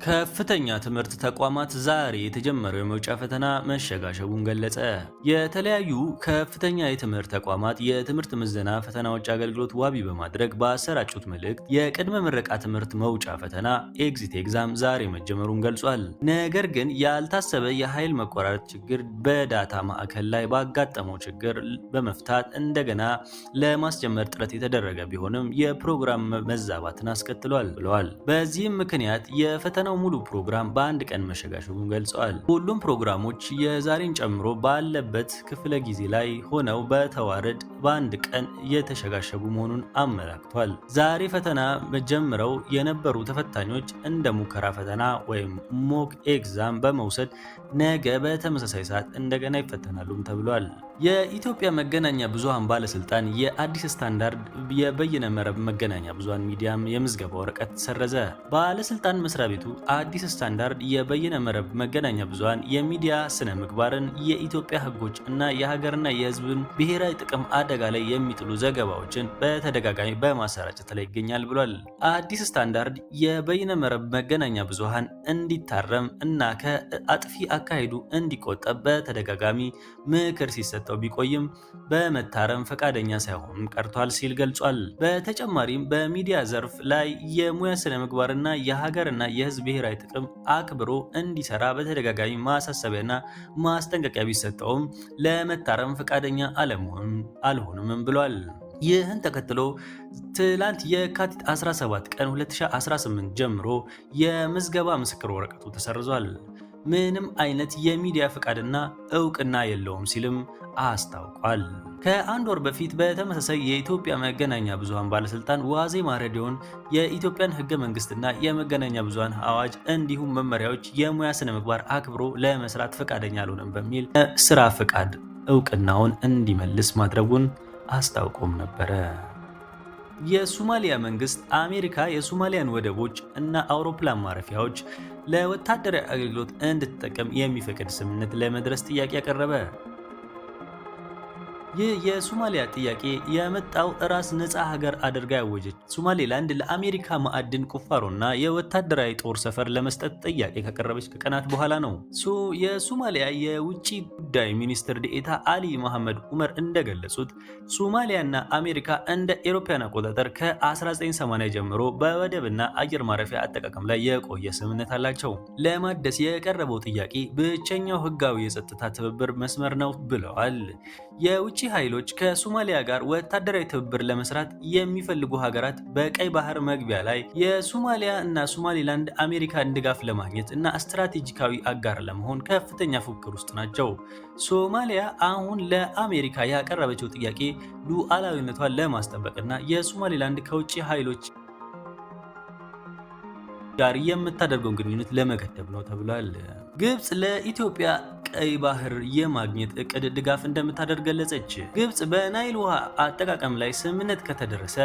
ከፍተኛ ትምህርት ተቋማት ዛሬ የተጀመረው የመውጫ ፈተና መሸጋሸጉን ገለጸ። የተለያዩ ከፍተኛ የትምህርት ተቋማት የትምህርት ምዘና ፈተናዎች አገልግሎት ዋቢ በማድረግ ባሰራጩት መልእክት የቅድመ ምረቃ ትምህርት መውጫ ፈተና exit exam ዛሬ መጀመሩን ገልጿል። ነገር ግን ያልታሰበ የኃይል መቆራረጥ ችግር በ data ማዕከል ላይ ባጋጠመው ችግር በመፍታት እንደገና ለማስጀመር ጥረት የተደረገ ቢሆንም የፕሮግራም መዛባትን አስከትሏል ብለዋል። በዚህም ምክንያት የፈተናው ሙሉ ፕሮግራም በአንድ ቀን መሸጋሸጉን ገልጸዋል። ሁሉም ፕሮግራሞች የዛሬን ጨምሮ ባለበት ክፍለ ጊዜ ላይ ሆነው በተዋረድ በአንድ ቀን የተሸጋሸጉ መሆኑን አመላክቷል። ዛሬ ፈተና ጀምረው የነበሩ ተፈታኞች እንደ ሙከራ ፈተና ወይም mock exam በመውሰድ ነገ በተመሳሳይ ሰዓት እንደገና ይፈተናሉም ተብሏል። የኢትዮጵያ መገናኛ ብዙሃን ባለስልጣን የአዲስ ስታንዳርድ የበይነ መረብ መገናኛ ብዙሃን ሚዲያም የምዝገባ ወረቀት ሰረዘ። ባለስልጣን መስሪያ ቤቱ አዲስ ስታንዳርድ የበይነ መረብ መገናኛ ብዙሃን የሚዲያ ስነ ምግባርን፣ የኢትዮጵያ ሕጎች እና የሀገርና የሕዝብን ብሔራዊ ጥቅም አደጋ ላይ የሚጥሉ ዘገባዎችን በተደጋጋሚ በማሰራጨት ላይ ይገኛል ብሏል። አዲስ ስታንዳርድ የበይነ መረብ መገናኛ ብዙሃን እንዲታረም እና ከአጥፊ አካሄዱ እንዲቆጠብ በተደጋጋሚ ምክር ሲሰጠው ቢቆይም በመታረም ፈቃደኛ ሳይሆን ቀርቷል ሲል ገልጿል። በተጨማሪም በሚዲያ ዘርፍ ላይ የሙያ ስነ ምግባርና የሀገርና የሕዝብ ብሔራዊ ጥቅም አክብሮ እንዲሰራ በተደጋጋሚ ማሳሰቢያና ማስጠንቀቂያ ቢሰጠውም ለመታረም ፈቃደኛ አለመሆን አልሆንም ብሏል። ይህን ተከትሎ ትላንት የካቲት 17 ቀን 2018 ጀምሮ የምዝገባ ምስክር ወረቀቱ ተሰርዟል። ምንም አይነት የሚዲያ ፈቃድና እውቅና የለውም ሲልም አስታውቋል። ከአንድ ወር በፊት በተመሳሳይ የኢትዮጵያ መገናኛ ብዙሃን ባለስልጣን ዋዜማ ሬዲዮን የኢትዮጵያን ሕገ መንግስትና የመገናኛ ብዙሃን አዋጅ እንዲሁም መመሪያዎች የሙያ ስነ ምግባር አክብሮ ለመስራት ፈቃደኛ አልሆነም በሚል ስራ ፈቃድ እውቅናውን እንዲመልስ ማድረጉን አስታውቆም ነበረ። የሶማሊያ መንግስት አሜሪካ የሶማሊያን ወደቦች እና አውሮፕላን ማረፊያዎች ለወታደራዊ አገልግሎት እንድትጠቀም የሚፈቅድ ስምምነት ለመድረስ ጥያቄ አቀረበ። ይህ የሶማሊያ ጥያቄ የመጣው ራስ ነፃ ሀገር አድርጋ ያወጀች ሶማሌላንድ ለአሜሪካ ማዕድን ቁፋሮና የወታደራዊ ጦር ሰፈር ለመስጠት ጥያቄ ካቀረበች ከቀናት በኋላ ነው። የሶማሊያ የውጭ ጉዳይ ሚኒስትር ዴኤታ አሊ መሐመድ ኡመር እንደገለጹት ሶማሊያና አሜሪካ እንደ ኤሮፓያን አቆጣጠር ከ1980 ጀምሮ በወደብና አየር ማረፊያ አጠቃቀም ላይ የቆየ ስምምነት አላቸው። ለማደስ የቀረበው ጥያቄ ብቸኛው ህጋዊ የጸጥታ ትብብር መስመር ነው ብለዋል። የውጭ ኃይሎች ከሶማሊያ ጋር ወታደራዊ ትብብር ለመስራት የሚፈልጉ ሀገራት በቀይ ባህር መግቢያ ላይ የሶማሊያ እና ሶማሊላንድ አሜሪካን ድጋፍ ለማግኘት እና ስትራቴጂካዊ አጋር ለመሆን ከፍተኛ ፉክክር ውስጥ ናቸው። ሶማሊያ አሁን ለአሜሪካ ያቀረበችው ጥያቄ ሉዓላዊነቷን ለማስጠበቅና የሶማሊላንድ ከውጭ ኃይሎች ጋር የምታደርገውን ግንኙነት ለመገደብ ነው ተብሏል። ግብጽ ለኢትዮጵያ ቀይ ባህር የማግኘት እቅድ ድጋፍ እንደምታደርግ ገለጸች። ግብጽ በናይል ውሃ አጠቃቀም ላይ ስምምነት ከተደረሰ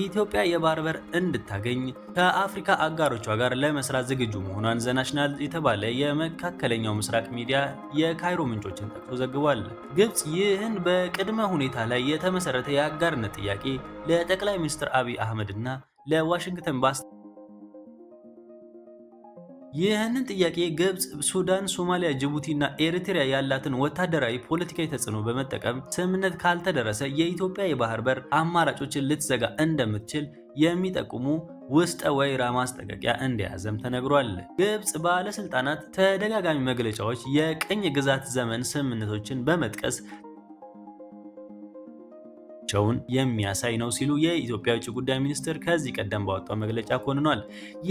ኢትዮጵያ የባህር በር እንድታገኝ ከአፍሪካ አጋሮቿ ጋር ለመስራት ዝግጁ መሆኗን ዘ ናሽናል የተባለ የመካከለኛው ምስራቅ ሚዲያ የካይሮ ምንጮችን ጠቅሶ ዘግቧል። ግብጽ ይህን በቅድመ ሁኔታ ላይ የተመሰረተ የአጋርነት ጥያቄ ለጠቅላይ ሚኒስትር አብይ አህመድ እና ለዋሽንግተን ይህንን ጥያቄ ግብጽ፣ ሱዳን፣ ሶማሊያ፣ ጅቡቲ እና ኤሪትሪያ ያላትን ወታደራዊ፣ ፖለቲካዊ ተጽዕኖ በመጠቀም ስምምነት ካልተደረሰ የኢትዮጵያ የባህር በር አማራጮችን ልትዘጋ እንደምትችል የሚጠቁሙ ውስጠ ወይራ ማስጠንቀቂያ እንደያዘም ተነግሯል። ግብጽ ባለስልጣናት ተደጋጋሚ መግለጫዎች የቅኝ ግዛት ዘመን ስምምነቶችን በመጥቀስ ቸውን የሚያሳይ ነው ሲሉ የኢትዮጵያ ውጭ ጉዳይ ሚኒስትር ከዚህ ቀደም ባወጣው መግለጫ ኮንኗል።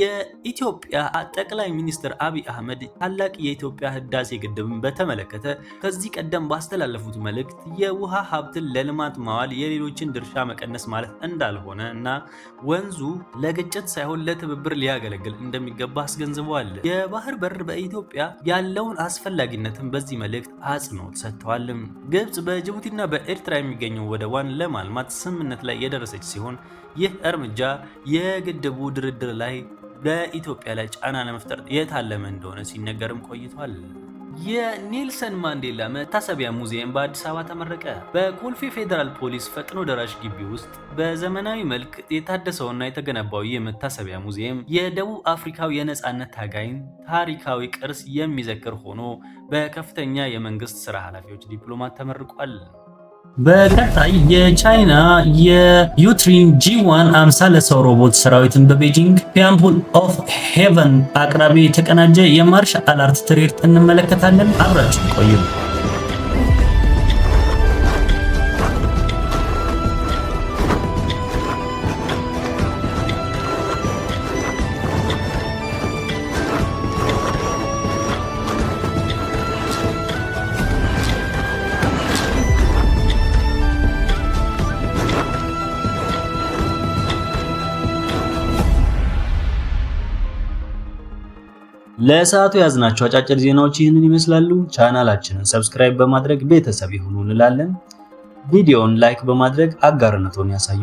የኢትዮጵያ ጠቅላይ ሚኒስትር አብይ አህመድ ታላቅ የኢትዮጵያ ህዳሴ ግድብን በተመለከተ ከዚህ ቀደም ባስተላለፉት መልእክት የውሃ ሀብትን ለልማት ማዋል የሌሎችን ድርሻ መቀነስ ማለት እንዳልሆነ እና ወንዙ ለግጭት ሳይሆን ለትብብር ሊያገለግል እንደሚገባ አስገንዝበዋል። የባህር በር በኢትዮጵያ ያለውን አስፈላጊነትን በዚህ መልእክት አጽንኦት ሰጥተዋል። ግብጽ በጅቡቲና በኤርትራ የሚገኘው ወደቧን ለማልማት ስምምነት ላይ የደረሰች ሲሆን ይህ እርምጃ የግድቡ ድርድር ላይ በኢትዮጵያ ላይ ጫና ለመፍጠር የታለመ እንደሆነ ሲነገርም ቆይቷል። የኔልሰን ማንዴላ መታሰቢያ ሙዚየም በአዲስ አበባ ተመረቀ። በኮልፌ ፌዴራል ፖሊስ ፈጥኖ ደራሽ ግቢ ውስጥ በዘመናዊ መልክ የታደሰውና የተገነባው ይህ መታሰቢያ ሙዚየም የደቡብ አፍሪካው የነፃነት ታጋይን ታሪካዊ ቅርስ የሚዘክር ሆኖ በከፍተኛ የመንግስት ስራ ኃላፊዎች ዲፕሎማት ተመርቋል። በቀጣይ የቻይና የዩትሪን G1 አምሳለ ሰው ሮቦት ሰራዊትን በቤጂንግ Temple of Heaven አቅራቢ የተቀናጀ የ martial art ትርኢት እንመለከታለን። አብራችሁ ቆዩ። ለሰዓቱ ያዝናቸው አጫጭር ዜናዎች ይህንን ይመስላሉ። ቻናላችንን subscribe በማድረግ ቤተሰብ ይሁኑ እንላለን። ቪዲዮውን like በማድረግ አጋርነቶን ያሳዩ።